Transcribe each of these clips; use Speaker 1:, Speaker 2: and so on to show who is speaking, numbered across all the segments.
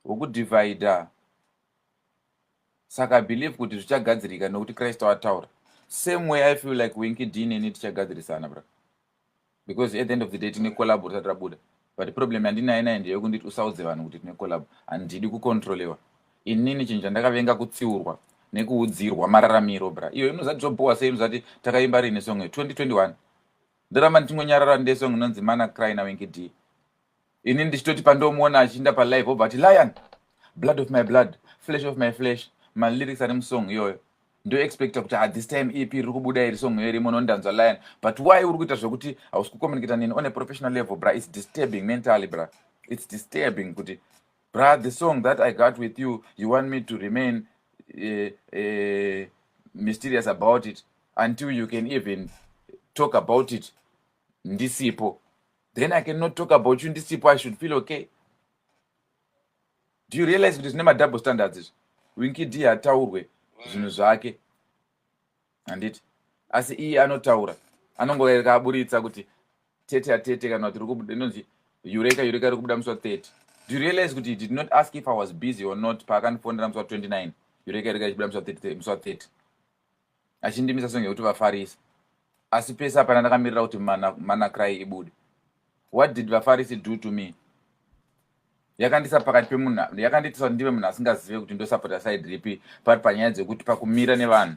Speaker 1: Wokudivhaidha. Saka believe kuti zvichagadzirika nekuti Christ wataura. Same way I feel like Winky D neni tichagadzirisana, bra, because at the end of the day tine collab risati rabuda. But problem yandinayo naye ndeyekunditi usaudze vanhu kuti tine collab. Handidi kucontrolewa inini. Chinhu chandakavenga kutsiurwa nekuudzirwa mararamiro, bra. Iyo inozati zvobowa sei? Inozati takaimba rini song? 2021. Ndoramba ndichingonyarara. Ndesong inonzi Mana Cry naWinky D. Ini ndichitoti pandomuona achiinda palive, obva ati, "Lion, blood of my blood, flesh of my flesh." Malyrics ari musong iyoyo, ndoexpecta kuti, ah, this time EP riri kubuda iri, song iyo irimo. Nondanzwa Lion, but why uri kuita zvekuti hausi kucommunicata neni on a professional level, bra? It's disturbing mentally, bra. It's disturbing kuti, bra, the song that I got with you, you want me to remain mysterious about it until you can even talk about it ndisipo. Then I cannot talk about you ndisipo. I should feel okay. Do you realize kuti zvine madouble standards izvi? Winky D hataurwe zvinhu zvake, handiti? Asi iye anotaura, anongoreka aburitsa kuti tete atete kana kuti rikubuda inonzi Eureka. Eureka iri kubuda musi wa30. Do you realize kuti he did not ask if I was busy or not paakandifonera musi wa29, Eureka Eureka ichibuda musi wa30, musi wa30, achindimisa song yekuti Vafarisi? Asi pese apana ndakamirira kuti Mana Cry ibude. What did Vafarisi do to me? Yakandisa pakati pemunhu, yakandiitisa kuti ndive munhu asingazive kuti ndosapota side ripi pari panyaya dzekuti pakumira nevanhu.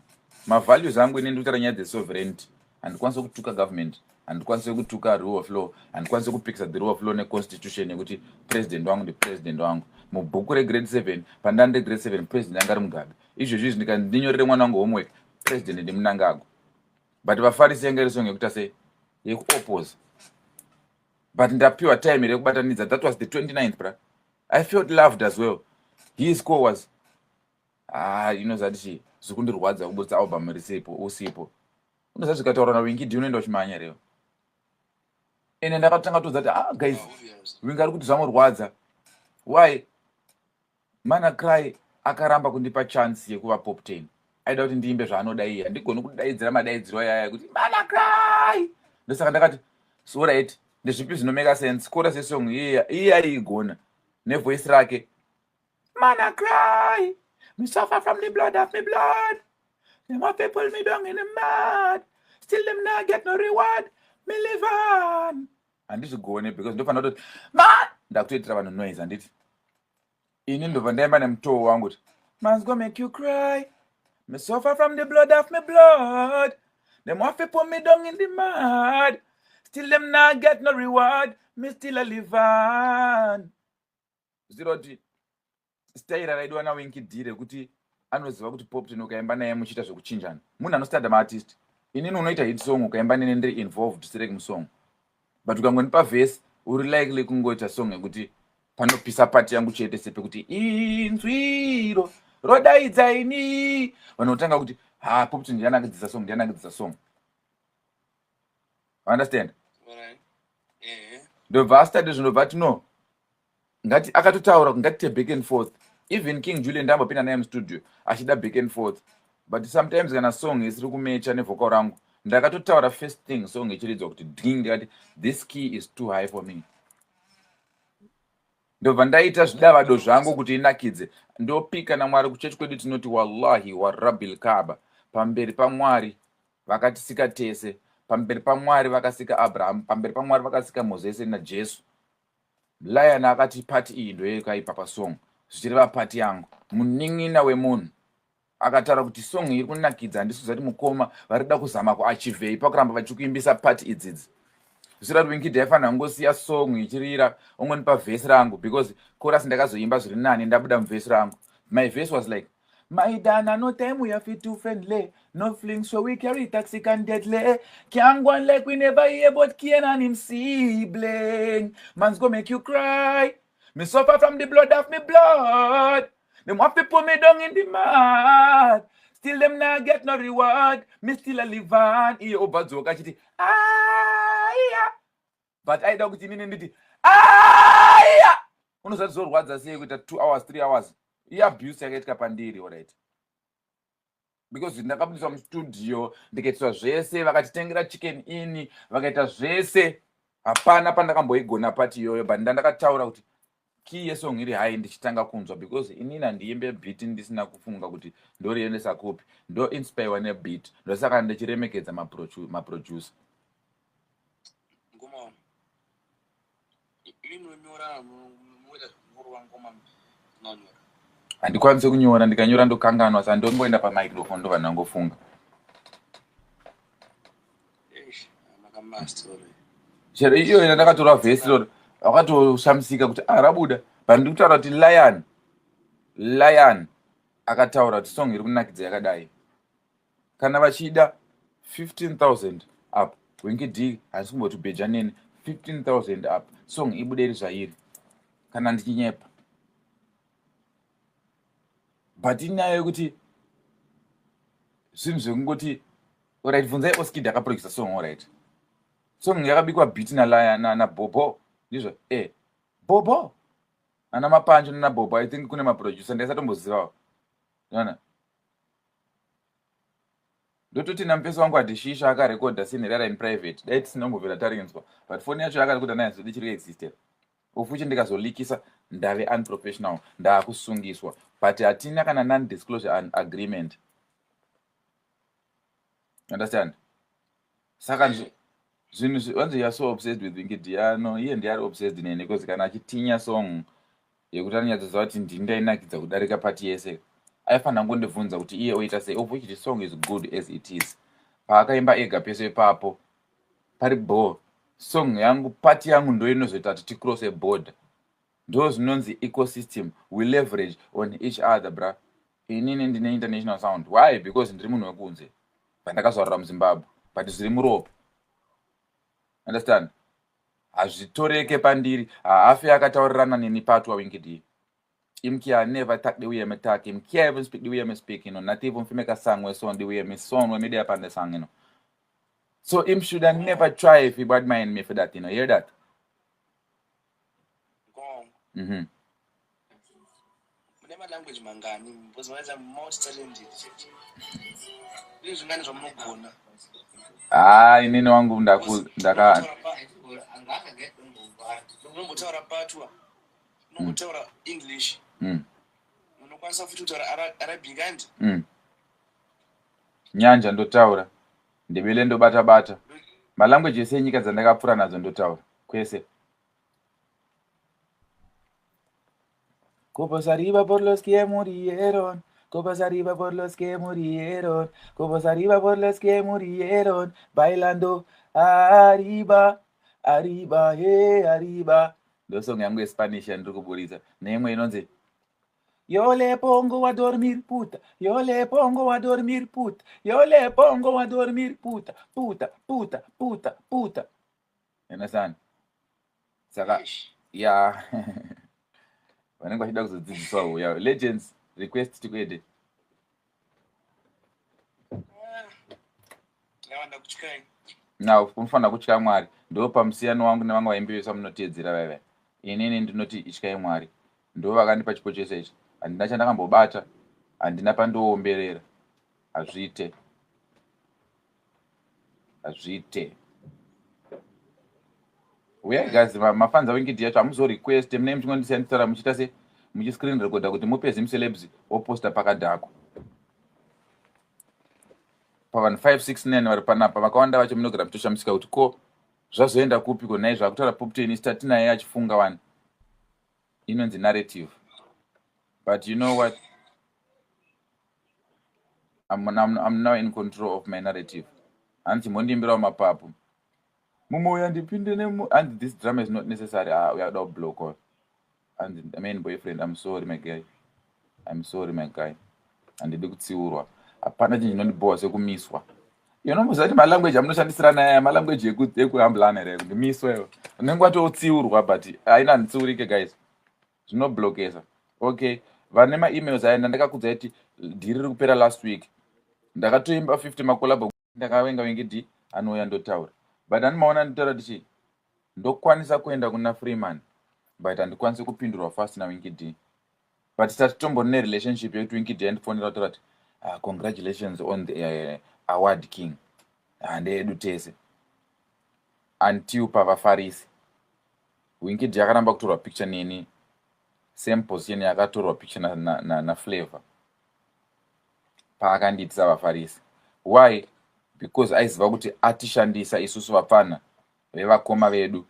Speaker 1: Mavalues angu ine ndikutaura nyaya dzesovereignty. Handikwanisi kutuka government, handikwanisi kutuka rule of law, handikwanisi kupikisa the rule of law neconstitution, yekuti president wangu ndipresident wangu. Mubhuku regrade 7, pandani regrade 7, president anga ari Mugabe. Izvozvo izvi ndikandinyorere mwana wangu homework, president ndiMnangagwa. But Vafarisi yanga iri song yekuita sei? Yekuoppose. But ndapiwa time rekubatanidza. That was the 29th, bra. I felt loved as well. His call was, ah, inozati chii? Zvikundirwadza kubudisa album risipo, usipo. Unoziva zvikataura naWinky D, unoenda uchimanya rewo. Ende ndakatanga toudza kuti, ah, guys, Winky ari kuti zvamurwadza. Why Mana Cry akaramba kundipa chance yekuva Poptain? Aida kuti ndiimbe zvaanoda iye. Handigoni kudaidzira madaidziro ayaya kuti Mana Cry. Ndosaka ndakati, so right, ndezvipi zvinomeka sense? Chorus yesong iye, iye aiigona nevoice rake. "Mana cry, me suffer from the blood of me blood. Them want to pull me down in the mud. Still them not get no reward. Me live on." Handizvigone because ndofanira kutoti man ndakutoitira vanhu noise, handiti? Ini ndobva ndaimba nemutoo wangu kuti, "Man's gonna make you cry. Me suffer from the blood of me blood. Them want to put me down in the mud. Still them not get no reward. Me still a live on." Ziro kuti staira raidiwa naWinky D rekuti anoziva kuti Poptain ukaimba naye muchiita zvekuchinjana, munhu anostanda maartist. Inini unoita hit song ukaimba nene ndiri involved sireki musong, but ukangonipa verse, uri likely kungoita song yekuti panopisa part yangu chete, sepekuti inzwiro rodaidza ini. Vanotanga kuti, ha, Poptain ndianakidzisa song, ndianakidzisa song. Understand? Ndobva asitade, zvinobva ati no, ngati akatotaura ngatite back and forth. Even King Julian ndambopinda naye mustudio achida back and forth, but sometimes kana song isiri kumecha nevocal rangu, ndakatotaura first thing song ichiridzwa kuti ding, ndikati, "This key is too high for me." Ndobva ndaita zvidavado zvangu kuti inakidze. Ndopika naMwari, kuchechi kwedu tinoti wallahi warabil Kaaba, pamberi paMwari vakatisika tese, pamberi paMwari vakasika Abrahamu, pamberi paMwari vakasika Mozese naJesu, Lion akati part iyi ndoyekaipa pasong, zvichireva part yangu. Munin'ina wemunhu akataura kuti song iri kunakidza, handisi kuzati mukoma vari kuda kuzama kuachivhei pakuramba vachikuimbisa part idzidzi. Zvichireva kuti Winky D aifanira kungosiya song ichirira, ongonipa vhesi rangu, because chorus ndakazoimba zviri nani ndabuda muvhesi rangu. My verse was like, "My dana, no time we have too friendly. No flings, so we carry toxic and deadly. Can't go on like we never hear about Cain and him sibling. Man's gonna make you cry. Me suffer from the blood of me blood. Them want to put me down in the mud. Still them not get no reward. Me still a live on." Iye obva dzoka achiti, aya. But aida kuti inini nditi, aya. Unozati zorwadza sei kuita 2 hours, 3 hours? Iabuse yakaitika pandiri, alright, because ndakabudiswa mustudio, ndikaitiswa zvese, vakatitengera Chicken Inn, vakaita zvese. Hapana pandakamboigona part iyoyo, but ndandakataura kuti Key yesong iri high ndichitanga kunzwa, because inini handiimbe beat ndisina kufunga kuti ndoriendesa kupi. Ndoinspirewa nebeat, ndosaka ndichiremekedza maproducer.
Speaker 2: Ngoma inonyora, munoita zvekurova ngoma, munonyora?
Speaker 1: Handikwanisi kunyora. Ndikanyora ndokanganwa, saka ndongoenda pamicrophone, ndobva ndangofunga.
Speaker 2: Eish, makamaster.
Speaker 1: Chero iyoyo ndakatora vhesi roro, wakatoshamisika kuti ah, rabuda. But ndiri kutaura kuti Lion, Lion akataura kuti song iri kunakidza yakadai. Kana vachida 15,000 up, Winky D handisi kumboti bheja neni. 15,000 up, song ibude iri zvairi. Kana ndichinyepa, but inyaya yekuti zvinhu zvekungoti, alright, bvunzai Oskid akaproducer song. Alright, song yakabikwa beat naBobo, ndizvo e Bobo ana Mapancho nanaBobo. I think kune maproducer ndaisatombozivawo ona. Ndototi namufesi wangu adhishisha akarekodha Cinderella in private, dai tisina kumbobvira tarinzwa. But foni yacho yakarekodha nayo zodi chiri kuexistera ofuchi. Ndikazolikisa ndave unprofessional, ndaakusungiswa. But hatina kana non disclosure agreement, understand? Saka zvinhu vanzi, "You are so obsessed with Winky D." No, iye ndiari obsessed neni, because kana achitinya song yekuti anonyatsoziva kuti ndini ndainakidza kudarika part yese, aifanira kungondibvunza kuti iye oita sei, of which the song is good as it is. Paakaimba ega pese ipapo pari bo song yangu, part yangu ndo inozoita kuti ticross a border. Ndo zvinonzi ecosystem, we leverage on each other, bra. Inini ndine international sound. Why? Because ndiri munhu wekunze, pandakazvarura muZimbabwe, but zviri muropa, understand? Hazvitoreke pandiri. Haafi akataurirana neni patwa Winky D. Him can never talk the way me talk. Him can't even speak the way me speak. Not even fi make a song where sound the way me sound when me there upon the song. So him should have never try if he bad mind me for that. Hear that?
Speaker 2: Ngoma. Mune malanguage mangani? Because maita multi talented chete. Zvii zvingani zvamunogona?
Speaker 1: Ah, inini wangu ndaku ndaka
Speaker 2: Unombotaura Patwa, unombotaura English, unokwanisa futi kutaura Arabic and
Speaker 1: Nyanja ndotaura, Ndebele ndobata bata. Malanguage ese enyika dzandakapfuura nadzo ndotaura kwese. Copas arriba por los que murieron. Copas arriba por los que murieron. Copas arriba por los que murieron. Bailando arriba, arriba, hey, arriba. Ndo song yangu yeSpanish yandiri kuburitsa. Neimwe inonzi "Yo le pongo a dormir puta, yo le pongo a dormir puta, yo le pongo a dormir puta, puta, puta, puta, puta." Understand? Saka ya vanenge vachida kuzodzidziswa uya legends request tikuede.
Speaker 2: Ndawanda kutyai.
Speaker 1: Now unofanira kutya Mwari. Ndo pamusiyano wangu nevamwe vaimbi vese vamunoteedzera vaiva. Inini ndinoti ityai Mwari, ndo vakandipa chipo chese ichi. Handina chandakambobata, handina pandoomberera. Hazviite, hazviite. Uyai guys, mafanza Winky D yacho hamuzorequest. Munenge muchingondisiya nditaura, muchiita se muchiscreen recorda kuti mupe Zim Celebs, woposta pakadhakwa. Pavanhu 569 vari panapa, vakawanda vacho munogara muchitoshamisika kuti ko zvazoenda kupi, ko nhai zvakutaura Poptain tatinaye achifunga wani. Inonzi narrative. But you know what? I'm now in control of my narrative. Hanzi mondiimbirawo mapapu mumwe uyo andipinde nemu. Hanzi this drama is not necessary. Ah, uyakuda kublockwa. Hanzi main boyfriend. I'm sorry, my guy, I'm sorry, my guy. Handidi kutsiurwa. Hapana chinhu chinondibhowa sekumiswa. Unomboziva kuti malanguage amunoshandisirana aya malanguage ekuhambulana here? Kuti miswa iwe unenge watotsiurwa, but haina, handitsiurike guys, zvinoblokesa. Okay, vane maemails aya, ndandakakudzai kuti dhiri riri kupera. Last week ndakatoimba 50 macollabo. Ndakavenga Winky D anouya ndotaura, but handimaona nditaura tichi ndokwanisa kuenda kuna Freeman, but handikwanisi kupindurwa fast naWinky D. But tati nerelationship yekuti Winky D andifonera kutaura kuti, "Congratulations on the award, king." Handeedu tese until pavafarisi. Winky D akaramba kutorwa picture neni. Same position yakatorwa picture naflavor, na, na, na paakandiitisa vafarisi. Why? Because aiziva kuti atishandisa isusu vapfana vevakoma vedu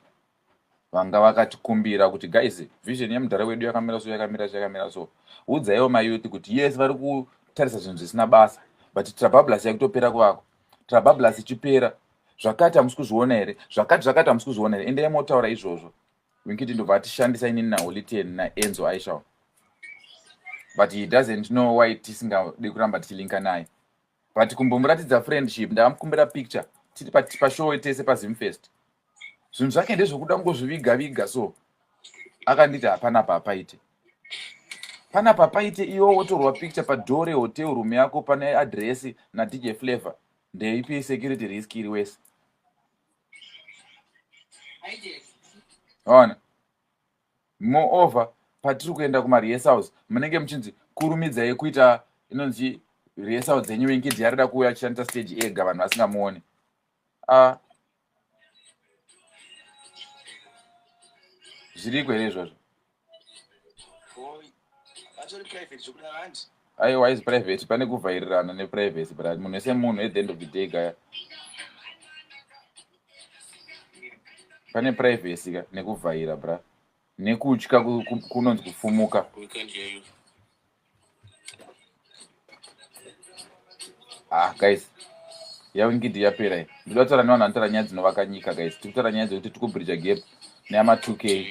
Speaker 1: vanga vakatikumbira kuti, guys, vision yemudhara wedu yakamira so, yakamira so, yakamira so. Udzaiwo mayouth kuti yes, vari kutarisa zvinhu zvisina basa, but Trabablas yakutopera kuvako. Trabablas ichipera, zvakati hamusi kuzviona here? Zvakati zvakati hamusi kuzviona here? Endai motaura izvozvo. Winky D ndobva atishandisa inini naHoly Ten naEnzo Aishaw, but he doesn't know why tisingadi kuramba tichilinka naye. But kumbomuratidza friendship, ndakamukumbira picture tiri pashow tese paZimfest. Zvinhu zvake ndezvokuda kungozviviga viga, so akanditi hapana papaite, panapa paite. Iwo wotorwa picture padoor rehotel room yako pane address naDJ Flavor, ndeipi security risk iri wese? Ona, moreover, patiri kuenda kumarehearsals, munenge muchinzi kurumidzai kuita inonzi rehearsal dzenyu. Winky D arida kuuya achishandisa stage ega, vanhu vasingamuoni. A, zviriko here izvozvo? Aiwa, is private. Pane kuvhairirana neprivacy, but munhu wese munhu. At the end of the day, gaya, pane privacy ka nekuvhaira, bra, nekutya kunonzi kufumuka. Ah guys, yaWinky D yapera iyi. Ndoda kutaura nevanhu vanotaura nyaya dzinovaka nyika. Guys, tiri kutaura nyaya dzekuti tiri kubridge gap neama 2 K.